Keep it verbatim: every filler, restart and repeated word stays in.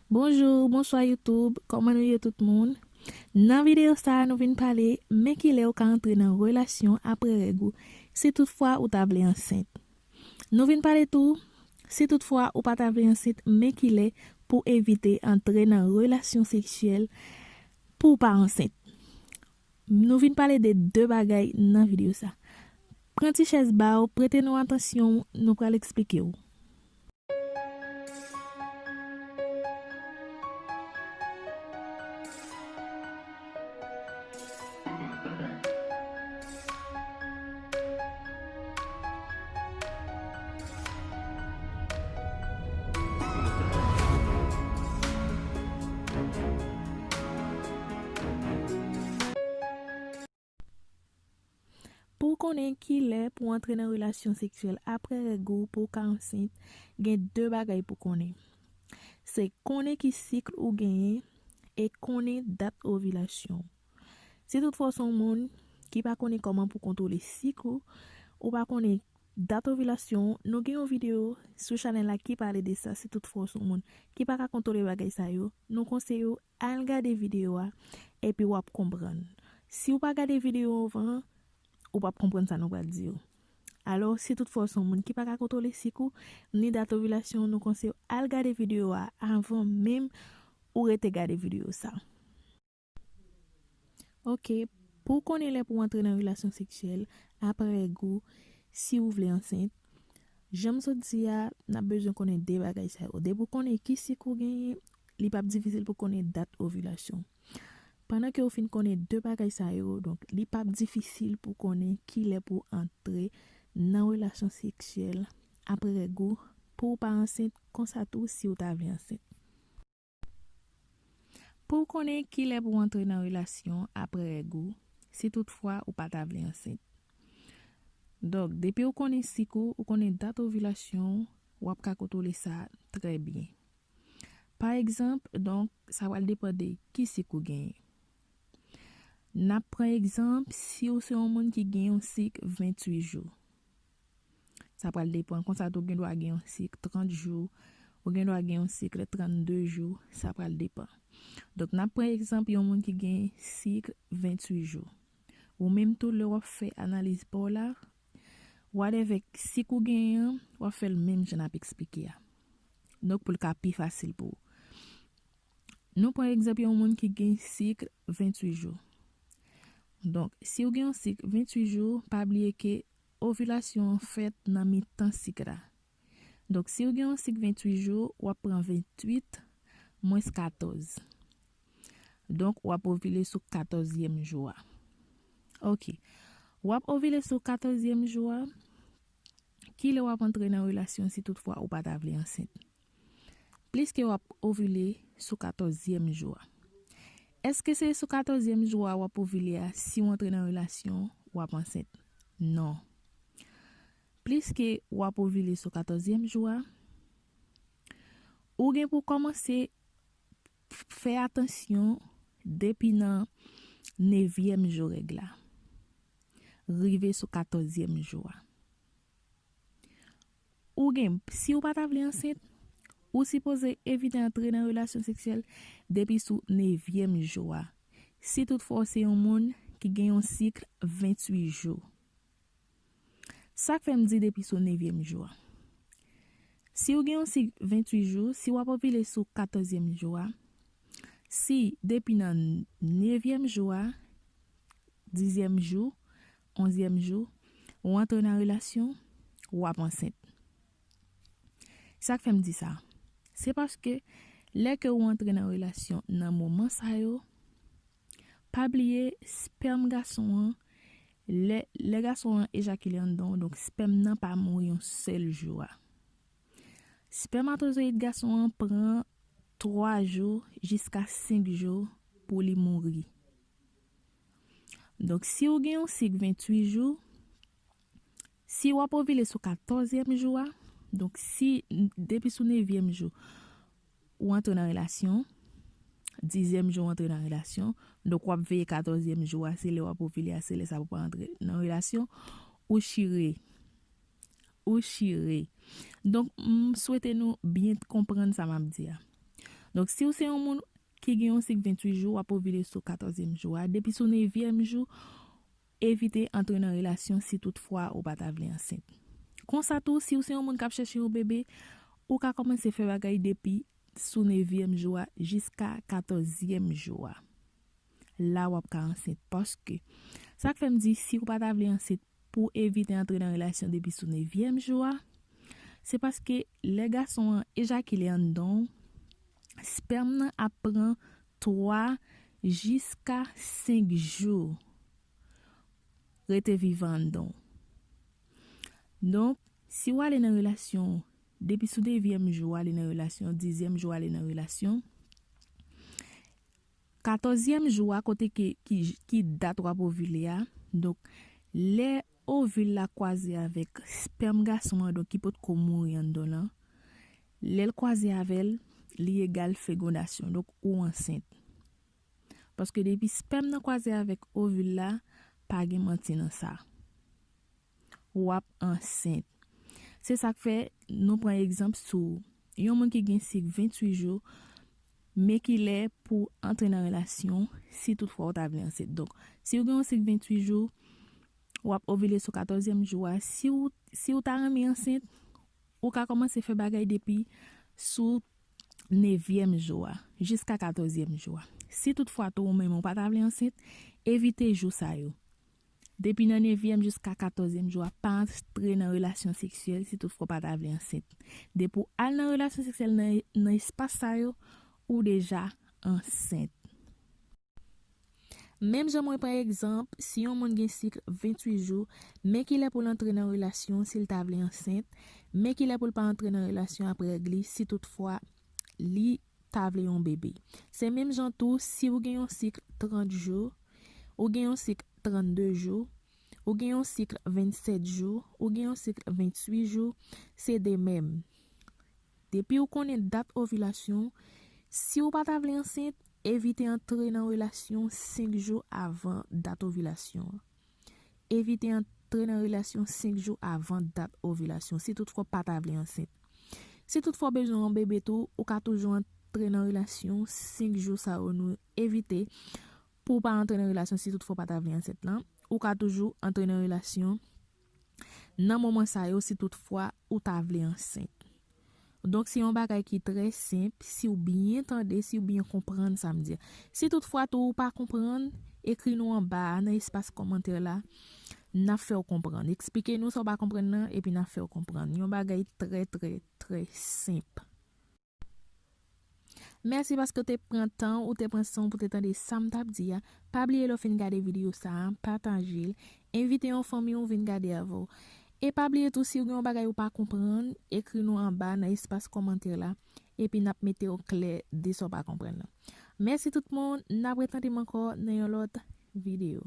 Bonjou, bonswa YouTube, kòman nou ye tout moun? Nan videyo sa a, nou vin pale men kilè ou ka antre nan relasyon apre règ ou, si toutfwa ou ta vle ansent. Nou vin pale tou, si toutfwa ou pa ta vle ansent, men kilè pou evite antre nan relasyon seksyèl pou w pa ansent. Nou vin pale de de bagay nan videyo sa. Pran ti chèz ba w, prete nou atansyon, nou pral eksplike w. Pou w konnen kilè pou w antre nan relasyon seksyèl apre règ ou pou w ka ansent, gen de bagay pou w konnen. Se konnen ki sik ou genyen e konnen dat ovilasyon w. Si toutfwa w se yon moun ki pa konnen kòman pou kontwole sik ou, ou pa konnen dat ovilasyon w, nou gen yon videyo sou chanèl la ki pale de sa. Si toutfwa w se yon moun ki pa ka kontwole bagay sa yo, nou konseye w al gade videyo a, epi w ap konprann. Si w pa gade videyo anvan, ou p ap konprann sa nou pral di yo. Alò, si toutfwa w se yon moun ki pa ka kontwole sik ou, ni dat ovilasyon w, nou konseye w al gade videyo a avan menm ou rete gade videyo sa. Oke, pou w konnen lè pou w antre nan relasyon seksyèl apre règ ou, si w vle ansent, jan m sot di a, n ap bezwen konnen de bagay sa yo. Depi w konnen ki sik ou genyen, li p ap difisil pou konnen dat ovilasyon. Pandan ke w fin konnen de bagay sa yo, donk, li p ap difisil pou konnen kilè pou w antre nan relasyon seksyèl apre règ ou, pou w pa ansent, konsa tou si w ta vle ansent. Pou w konnen kilè pou w antre nan relasyon apre règ ou, si toutfwa ou pa ta vle ansent. Donk, depi w konnen sik ou, ou konnen dat ovilasyon w, w ap ka kontwole sa trè byen. Pa egzanp, donk, sa pral depann de ki sik ou genyen. N ap pran egzanp, si w se yon moun ki gen yon sik venntuit jou. Sa pral depann. Konsa tou, ou gen dwa gen yon sik trant jou, ou gen dwa gen yon sik trannde jou, sa pral depann. Donk, n ap pran egzanp yon moun ki gen sik venntuit jou. Ou menm tou, lè w ap fè analiz pa w la, whatever sik ou genyen an, w ap fè l menm jan n ap eksplike a. Donk, pou l ka pi fasil pou ou. Nou pran egzanp yon moun ki gen sik venntuit jou. Donk, si w gen yon sik venntuit jou, pa bliye ke ovilasyon an fèt nan mitan sik la. Donk, si w gen yon sik venntuit jou, w ap pran venntuit mwens katòz. Donk, w ap ovile sou katòzyèm jou a. Oke. W ap ovile sou katòzyèm jou a. Kilè w ap antre nan relasyon si toutfwa ou pa ta vle ansent? Pliske w ap ovile sou katòzyèm jou a. Èske se sou katòzyèm jou a w ap ovile a, si w antre nan relasyon, w ap ansent? Non. Pliske w ap ovile sou katòzyèm jou a, ou gen pou kòmanse fè atansyon depi nan nevyèm jou règ la, rive sou katòzyèm jou a. Ou gen, si w pa ta vle ansent, ou sipoze evite antre nan relasyon seksyèl depi sou nevyèm jou a. Si toutfwa w se yon moun ki gen yon sik venntuit jou. Sa k fè m di depi sou nevyèm jou a. Si w gen yon sik venntuit jou, si w ap ovile sou katòzyèm jou a, si depi nan nevyèm jou a, dizyèm jou, onzyèm jou, ou antre nan relasyon, w ap ansent. Sa k fè m di sa? Se paske lè ke ou antre nan relasyon nan moman sa yo, pa bliye spèm gason an, lè, lè gason an ejakile anndan w, donk spèm nan pa mouri yon sèl jou a. Spèmatozoyid gason an pran twa jou jiska senk jou pou li mouri. Donk, si w gen yon sik venntuit jou, si w ap ovile sou katòzyèm jou a, donk, si n-, depi sou nevyèm jou, ou antre nan relasyon, dizyèm jou ou antre nan relasyon, donk, w ap veye katòzyèm jou a, se lè w ap ovile a, se lè sa pou pa antre nan relasyon, ou chire. Ou chire. Donk, m swete nou byen konprann sa m ap di a. Donk, si w se yon moun ki gen yon sik venntuit jou, w ap ovile sou katòzyèm jou a. Depi sou nevyèm jou, evite antre nan relasyon si toutfwa ou pa ta vle ansent. Konsa tou, si w se yon moun k ap chèche yon bebe, ou ka kòmanse fè bagay depi sou nevyèm jou a jiska katòzyèm jou a. La w ap ka ansent. Paske, sa k fè m di si w pa ta vle ansent pou evite antre nan relasyon depi sou nevyèm jou a, se paske lè gason an ejakile anndan w, spèm nan ap pran twa jiska senk jou rete vivan anndan w. Donk, si w ale nan relasyon, depi sou nevyèm jou w ale nan relasyon, dizyèm jou w ale nan relasyon, katòzyèm jou a kote ki, ki, ki dat w ap ovile a, donk, lè ovil la kwaze avèk spèm gason an, donk, ki potko mouri anndan w lan, lè l kwaze avè l, li egal fegondasyon, donk, ou ansent. Paske depi spèm nan kwaze avèk ovil la, pa gen manti nan sa. W ap ansent. Se sa k fè, nou pran egzanp sou yon moun ki gen sik venntuit jou, men ki lè pou antre nan relasyon, si toutfwa w ta vle ansent. Donk, si w gen yon sik venntuit jou, w ap ovile sou katòzyèm jou a. Si w, si w ta renmen ansent, ou ka kòmanse fè bagay depi sou nevyèm jou a, jiska katòzyèm jou a. Si toutfwa tou ou menm ou pa ta vle ansent, evite jou sa yo. Depi nan nevyèm jiska katòzyèm jou a, pa antre nan relasyon seksyèl si toutfwa w pa ta vle ansent. Depi w al nan relasyon seksyèl nan, nan espas sa yo, ou deja ansent. Menm jan mwen pran egzanp, si yon moun gen sik venntuit jou, men ki lè pou l antre nan relasyon si l ta vle ansent, men ki lè pou l pa antre nan relasyon ap règ li si toutfwa li ta vle yon bebe. Se menm jan tou, si w gen yon sik trant jou, ou gen yon sik trannde jou, ou gen yon sik vennsèt jou, ou gen yon sik venntuit jou, se de menm. Depi w konnen dat ovilasyon w, si w pa ta vle ansent, evite antre nan relasyon senk jou avan dat ovilasyon an. Evite antre nan relasyon senk jou avan dat ovilasyon, si toutfwa w pa ta vle ansent. Si toutfwa w bezwen yon bebe tou, ou ka toujou antre nan relasyon senk jou sa yo nou evite pou w pa antre nan relasyon si toutfwa w pa ta vle ansent lan. Ou ka toujou antre nan relasyon nan moman sa yo si toutfwa ou ta vle ansent. Donk, se yon bagay ki trè senp, si w byen tande, si w byen konprann sa m di a. Si toutfwa tou ou pa konprann, ekri nou anba a, nan espas kòmantè la, n ap fè w konprann. Eksplike nou sa w pa konprann nan, epi n ap fè w konprann. Yon bagay trè, trè, trè senp. Mèsi paske w te pran tan, ou te pran san w pou te tande sa m t ap di a. Pa bliye lè w fin gade videyo sa a, pataje l, envite yon fanmi w vin gade avè w. E pa bliye tou, si w gen yon bagay ou pa konprann, ekri nou anba nan espas kòmantè la, epi n ap mete w klè de sa w pa konprann nan. Mèsi tout moun, n ap retande m ankò nan yon lòt videyo.